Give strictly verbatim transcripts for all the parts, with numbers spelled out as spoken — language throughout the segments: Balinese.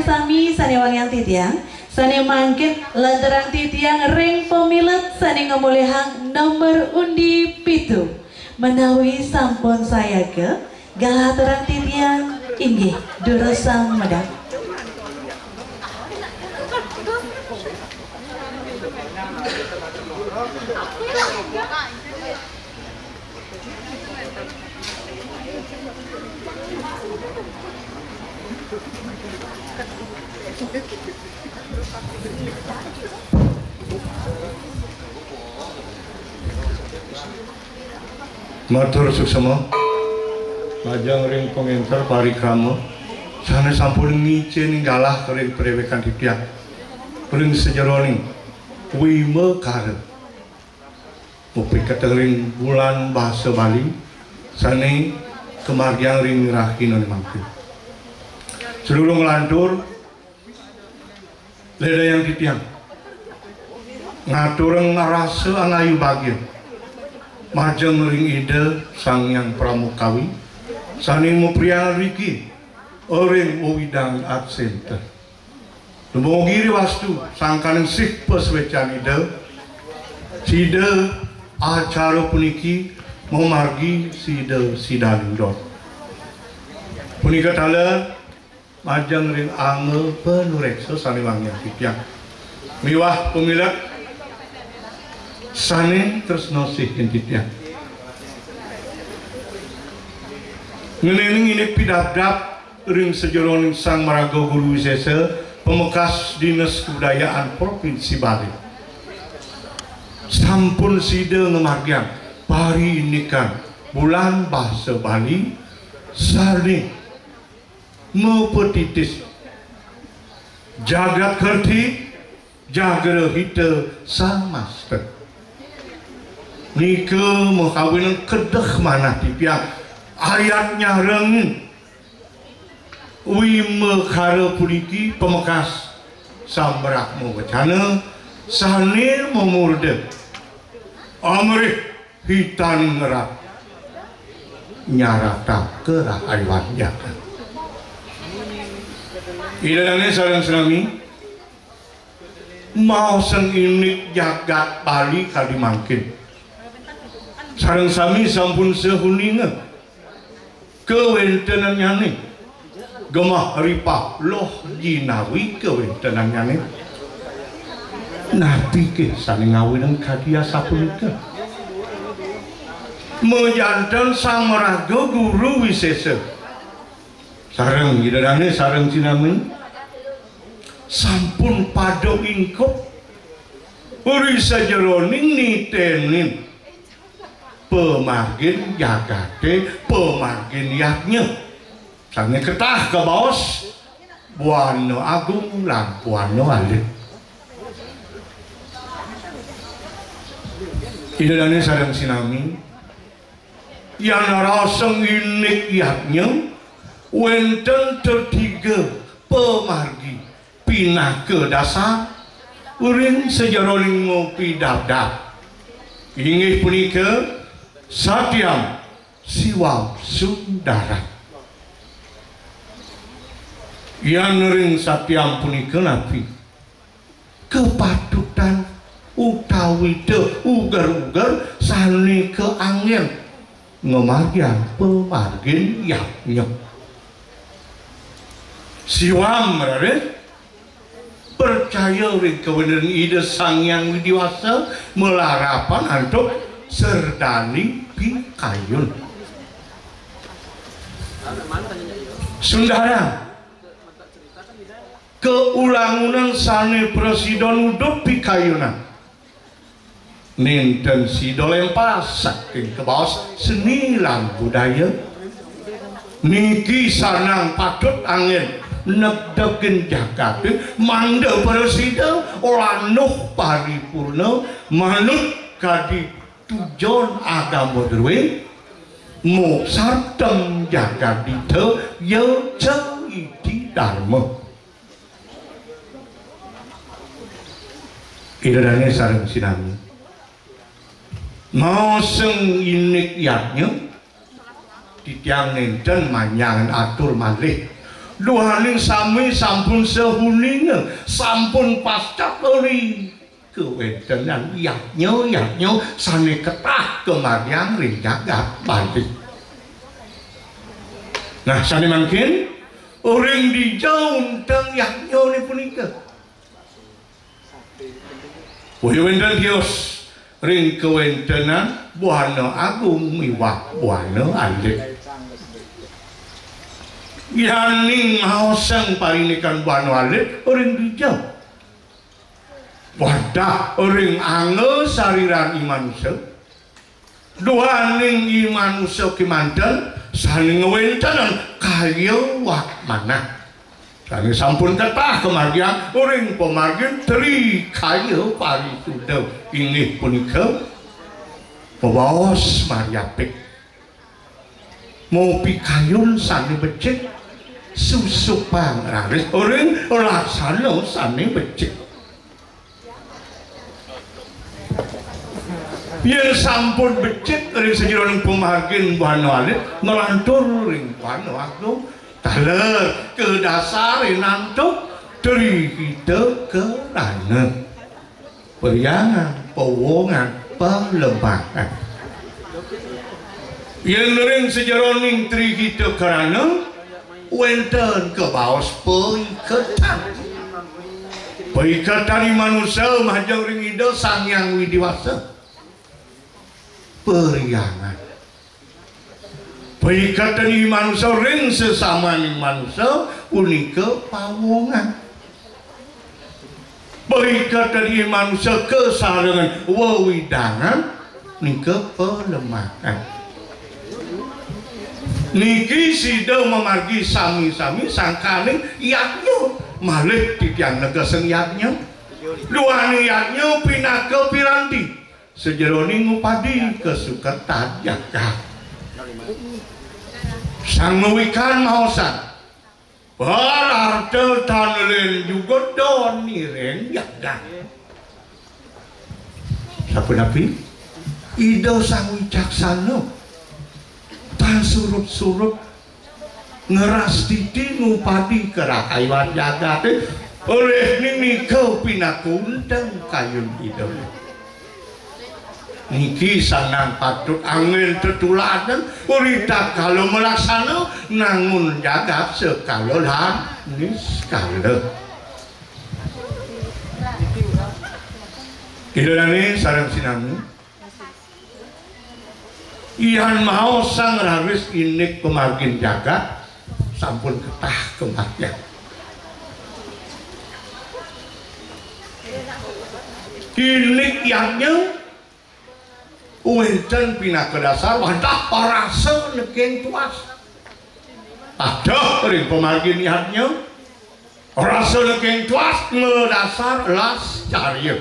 Sami sané wangiang titiang, sané mangkin lanturang titiang ring pamilet sané ngamolihang nomor undi pitu. Menawi sampun sayaga, galah aturang titiang inggih durusang medal. Matur suksma majeng ring pangénter parikrama sané sampun ngicén galah ring padéwékan titiang ring sajeroning wimbakara. Mupiketeng ring Bulan Basa Bali sané kamargiang ring rahina mangkin. Sadurung nglantur, ledayang titiang ngaturang rasa angayu bagia majeng ring Ida Sang Hyang Pramukawi sané mapriangan riki ring wewidangan Ad Center. Dumugi ri wastu sangkaning sih pasuécan Ida, sida acara puniki mamargi sida sidaning dot. Punika taler majeng ring angga panuréksa sané wangiang titiang miwah pamilet sané tresna sihin titiang. Ngenénin indik pidabdab ring sajeroning Sang Maraga Guru Wisésa, pamekas Dinas Kebudayaan Provinsi Bali. Sampun sida ngamargiang pariindikan Bulan Basa Bali sané mapatitis Jagat Kerthi Jagrahita Samasta. Nika makawinan kedeh manah titiang ayat nyareng wimbakara puniki pamekas sambrah mawecana sané mamurda amrih hitaning ngerat nyaratang karahayuan jagat. Ida dané sareng sinami maosang indik jagat Bali kadi mangkin. Sareng sami sampun sahuninga kawéntenannyané. Gemah ripah loh jinawi kawéntenannyané. Napi ké sané ngawinang kadi asapunika? Majanten Sang Maraga Guru Wisésa sareng Ida dané sareng sinami sampun pada ingkup ri sajeroning niténin pamargin jagaté, pamargin yadnya. Sané ketah kabaos buana agung lan buana alit. Ida dané sareng sinami, yan raosang indik yadnya, wénten tetiga pamargi pinaka dasar ring sajeroning mapidabdab. Inggih punika Satyam, Siwam, Sundaram. Yan ring Satyam punika napi? Kapatutan utawi uger-uger sané kaanggén ngamargiang pamargin yadnya. Siwam, raris percaya ring kawéntenan Ida Sang Hyang Widhi Wasa malarapan antuk serdani pikayun. Sundaram, kaulangunan sané prasida nudup pikayunan. Nénten sida lémpas saking kabaos seni lan budaya. Niki sanang patut anggén negdegin jagaté mangda prasida lanuh paripurna manut kadi tujon agama druéné, moksartham jagadhita ya ca iddhi dharma. Ida dané sareng sinami. Maosang indik yadnya, titiang nénten manjang atur malih. Duaning sami sampun sehuninga, sampun pasca ri kawéntenan yadnya-yadnya sané ketah kamargiang ring jagat Bali. Nah, sané mangkin ring dija unteng yadnyané punika. Boya wénten tios ring kawéntenan buana agung miwah buana alit. Yaning maosang parindikan buana alit ring dija. Wantah ring angga sariran i manusa. Duaning i manusa kémanten sané ngawéntenang kaya wak manah. Sané sampun ketah kamargiang ring pamargin Tri Kaya Parisuda inggih punika mabaos mariapik. Mapikayun sané becik, susupang raris ring laksana sané becik. Yén sampun becik ring sajeroning pamargin buana alit, nglantur ring buana agung, taler kadasar ring antuk Tri Hita Karana. Parhyangan, pawongan, palemahan. Yén ring sajeroning Tri Hita Karana, wénten kabaos paiketan. Paiketan i manusa majeng ring Ida Sang Hyang Widi Wasa. Parhyangan. Paiketan i manusa ring sesamaning manusa punika pawongan. Paiketan i manusa kasarengan wewidangan nika palemahan. Niki sida mamargi sami-sami sangkaning yadnya, malih titiang negesang yadnya. Duaning yadnya pinaka piranti sajeroning ngupadi kasukertan jagat. Sang mawikan maosang, "Pararta tan lén juga doni ring jagat." Sapunapi? Ida Sang Wicaksana tan surut-surut ngrastiti ngupadi karakayuan jagaté, olih nika pinaka unteng kayun Ida. Niki sanang patut anggén tetuladan, ritatkala malaksana nangun jagat sekala lan niskala. Ida dané sareng sinami. Yan maosang raris indik pamargin jagat sampun ketah kamargiang. Indik yadnya wénten pinaka dasar wantah parasa neking tuas. Aduh, ring pamargin yadnya, rasa neking tuas madasar las carya.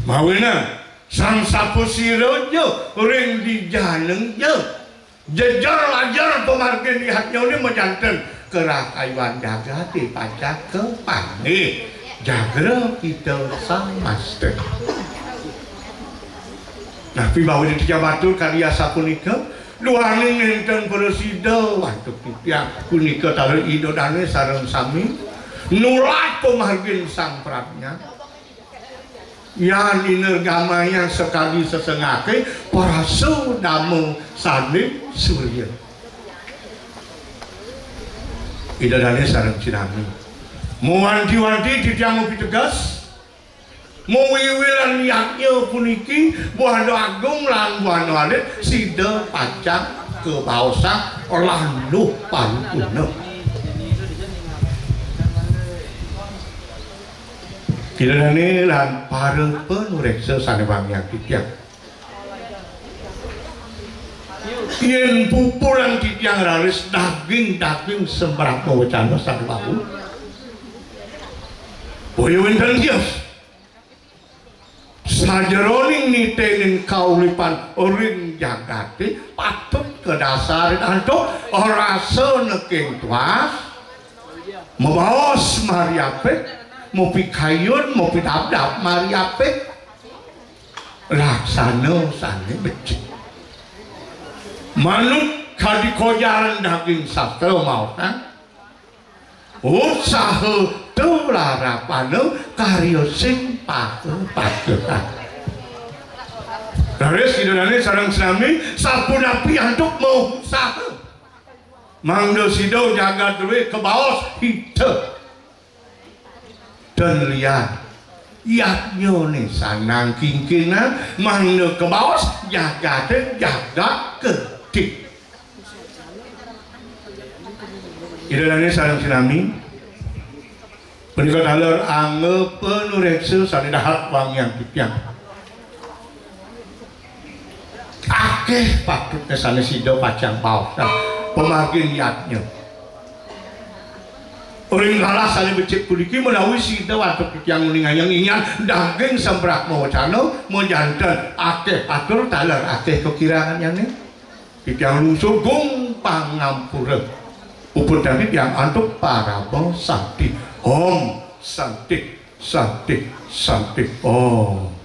Mawinan sang sapasira ja ring dijaning ja. Jejer lajer pamargin yadnyané majanten karakayuan jagaté pacang kapanggih jagra kita samasta. Napi bawina titiang matur kadi asapunika, duaning nénten prasida antuk titiang punika taler Ida Dané sareng sami nulat pamargin Sang Pradnyan. Yan inirgamayang sakadi sesengaké parasa dama sané surya. Ida Dané sareng sinami. Mawanti-wanti titiang mapiteges, mawiwilan yadnya puniki Buana Agung lan Buana Alit sida pacang kabaosang landuh paripurna. Ida dané lan para panuréksa sané wangiang titiang. Yén pupulan titiang raris daging-daging sembrama wecana sané wau, boya wénten tios. Sajeroning niténin kauripan ring jagaté patut kadasarin antuk rasa neking tuas, mabaos mariapik, mapikayun, mapidabdab mariapik, laksana sané becik. Manut Kadi kojaran daging sastra maos, ha? Utsaha tularapana karya sing pakepakehan. Raris Ida dané sareng sinami sapunapi antuk mautsaha. Mangda sida jagat drué kabaos hita. Dan lian. Yadnyané sandang kingkinan mangda kabaos jagaté jagat gedé. Ida dané sareng sinami. Punika taler angga panuréksa sané dahat wangiang titiang. Akéh patut sané sida pacang baos. Nah, pamargin yadnya. Ring galah sané becik puniki menawi sida antuk titiang nguningayang inyan daging sembrak mawacana, majanten akéh atur taler akéh kakiranganyané. Titiang lungsur gung pangampura. Puput titiang antuk parama santi. Om santi, santi, santi. Om.